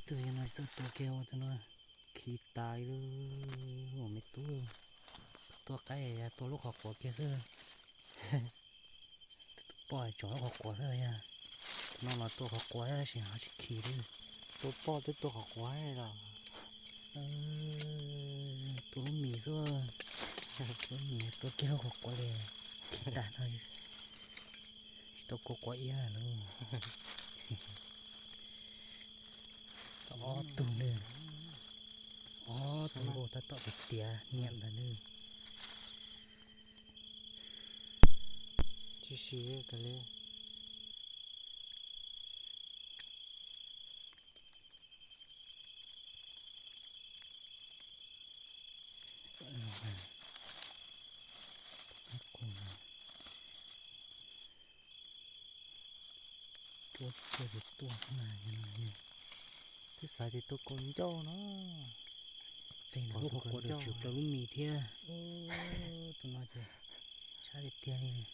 Tus no txawj tua kiag ua tus no khi tas li lub me tub. Tua qaib tua lub qhov quav kiag xwb. Tus poj tsom lub qhov quav xwb yog. Tus no los tua qhov quav tab sis ho tsis khi li. Tus poj twb tua qhov quav los. Tua lub mis xwb. Lub mis tua kiag lub qhov quav li. Khi tas no tsis tau kua quav iab lawm. Ob tug nws, ob tug nkaus tab tom tiav niam ntawd nws. Tsis siv kav li. Tuaj tuaj tsis tuaj na. Twb xav tias tua kaus ncauj no. Pem lub qhov quav rau tswv plaws lub mis thiab. Tus no ces sab tiag tiag li.